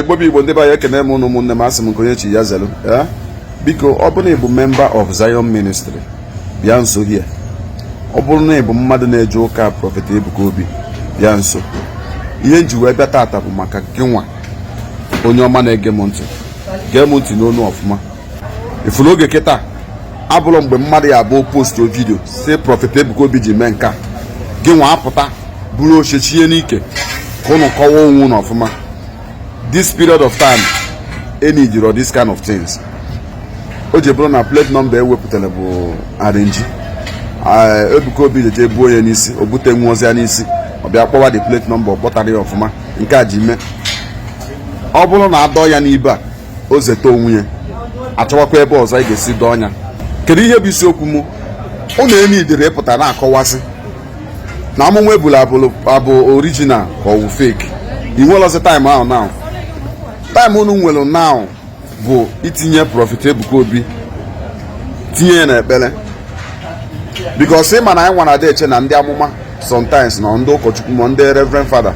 Igbo bụ Igbo, ndị be anyị, ekene m ụnụ. Ụmụnne m, asị m nke onye chi ya zelu. Ee, biko, ọ bụrụ na ị bụ member of Zion Ministry, bịa nso here. Ọ bụrụ na ị bụ mmadụ na-eje ụka Prophet Ebuka Obi, bịa nso. Ihe nji wee bịa tata bụ maka gị nwa, onye ọma na-ege m ntị. Gee m ntị n'onu ọfụma. Ifuru oge kịta abụrụ mgbe mmadụ ya abụọ post video si Prophet Ebuka Obi ji mee nke a, gị nwa apụta buru oche chie n'ike ka ụnụ kọwaa onwe unu ọfụma. This period of time enidiro this kind of things. O ji bụrụ na plate number ewepụtara bụ arrange. Ebuka Obi jeje buo ya n'isi, o bute nwa ya n'isi, ọ bịa kpọwa the plate number, ọ kpọtara ya ọfụma. Nke a ji mee, ọ bụrụ na adọ ya n'ibe a, o zeta onwe ya, achọwakwa ebe ọzọ anyị ga-esi dọọ ya. Kedu ihe bụ isiokwu m? Ụnụ enidere ịpụta na-akọwasị na amụma ebulu abụrụ abụ original ka ọ wụ fake. Ị nwere time ahụ now. Time unu nwere now bụ itinye Prophet Ebuka Obi, tinye ya n'ekpere, because ị ma na anyị nwa na-ada eche na ndị amụma sometimes na ndị ụkọchukwu ma ndị reverend father,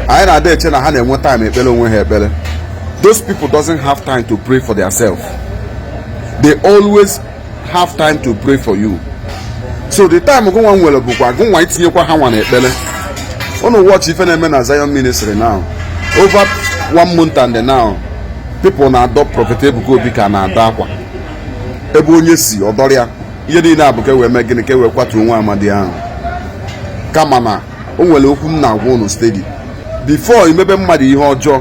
anyị na-ada eche na ha na-enwe time ekpere onwe ha ekpere. Those people doesn't have time to pray for themselves. They always have time to pray for you. So the time gụnwa nwere bụkwa gụnwa itinyekwa ha nwa n'ekpere. Unu watch ife na-eme na Zion Ministry now. Over one month and now, people na-adọ Prophet Ebuka Obi ka na-adọ akwa ebe onye si ọdọrịa. Ihe niile a bụ ka e wee mee gịnị? Ka e wee kwatuo nwa amadi ahụ. Kama na o nwere okwu m na-agwa unu steady: before imebe mmadụ ihe ọjọọ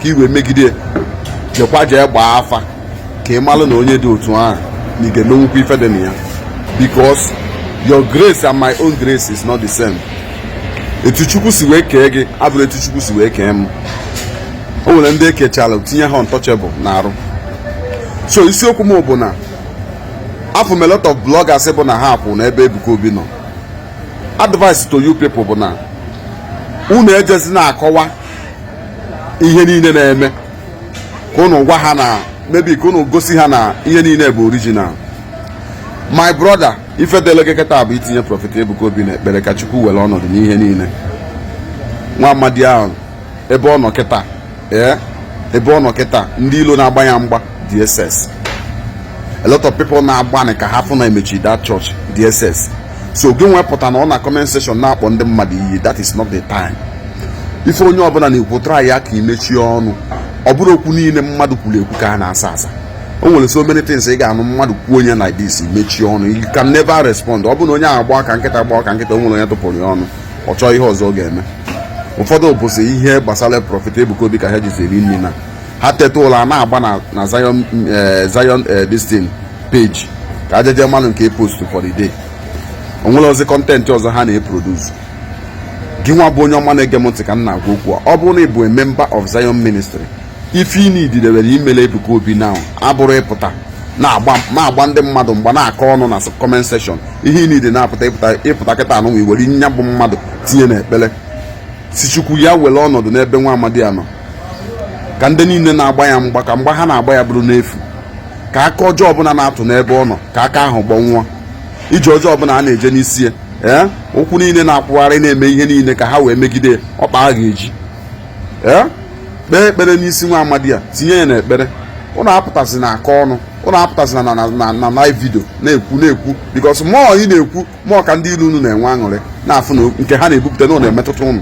ka ị wee megide, jekwa jee gbaa afa ka ị malụ na onye dị otu ahụ na ị ga-emenwukwa ife dị na ya, because your grace and my own grace is not the same. Etu Chukwu si wee kee gị abụrụ etu Chukwu si wee kee m. O nwere ndị ekechala tinye ha untouchable na-arụ. So isiokwu m bụ na afọ m a lot of bloggers bụ na ha kwụ n'ebe Ebuka Obi nọ. Advice to you people bụ na unu ejezi na-akọwa ihe niile na-eme, ka unu gwa ha na maybe ka unu gosi ha na ihe niile bụ original. My brother, ife dele gị kịta bụ itinye Prophet Ebuka Obi n'ekpere ka Chukwu were ọnọdụ n'ihe niile. Nwa amadi ahụ, ebe ọ nọ kịta, ee, ebe ọ nọ kịta, ndị ilo na-agba ya mgba, DSS, a lot of people na-agbanị ka ha fụ na emechi that church, DSS. So gị nwepụta na ọ na comment section na-akpọ ndị mmadụ iyi, that is not the time. Ife onye ọbụla na-ekwu, try ya ka imechie ọnụ. Ọ bụrụ okwu niile mmadụ kwuru ekwu ka a na-asa asa. O nwere so many things ị ga-anụ mmadụ kwuo onye like this, mechie ọnụ. You can never respond. Ọ bụrụ na onye ahụ agba ka nkịta, gba ka nkịta, o nwere onye tụpụrụ ya ọnụ, ọ chọọ ihe ọzọ ọ ga-eme. Ụfọdụ bụsị ihe gbasara Prophet Ebuka Obi ka ha jizi eri nri na ha teta ụlọ na-agba na Zion this thing page ka ajeje mmanụ nke post for the day. O nwere ozi content ọzọ ha na-eproduce. Gị nwa bụ onye ọma na-ege m ntị ka m na-agwa okwu a, ọ bụrụ na ị bụ a member of Zion Ministry, ife ị nididebere imele Ebuka Obi now abụrụ ịpụta na-agba ndị mmadụ mgba, na-akọ ọnụ na comment section. Ihe ị nidi na-apụta, ịpụta, ịpụta kịta anụ, were nya bụ mmadụ tinye n'ekpere, si Chukwu ya were ọnọdụ n'ebe nwa amadi a nọ, ka ndị niile na-agba ya mgba, ka mgba ha na-agba ya bụrụ n'efu, ka aka ọjọọ ọbụla na-atụ n'ebe ọ nọ, ka aka ahụ gbọnwụọ, ije ọjọọ ọbụla a na-eje n'isi ya, ee, ụkwụ niile na-akwụgharị na-eme ihe niile ka ha wee megide ọkpa a ga-eji, ee, kpee ekpere n'isi nwa amadi a, tinye ya n'ekpere. Ụnụ apụtasị na aka ọnụ, ụnụ apụtasị na live video na-ekwu na-ekwu, because mụọ ị na-ekwu mụọ ka ndị ilu unu na-enwe aṅụrị na-afụ na nke ha na-ebupụta na ọ na-emetụta ụnụ.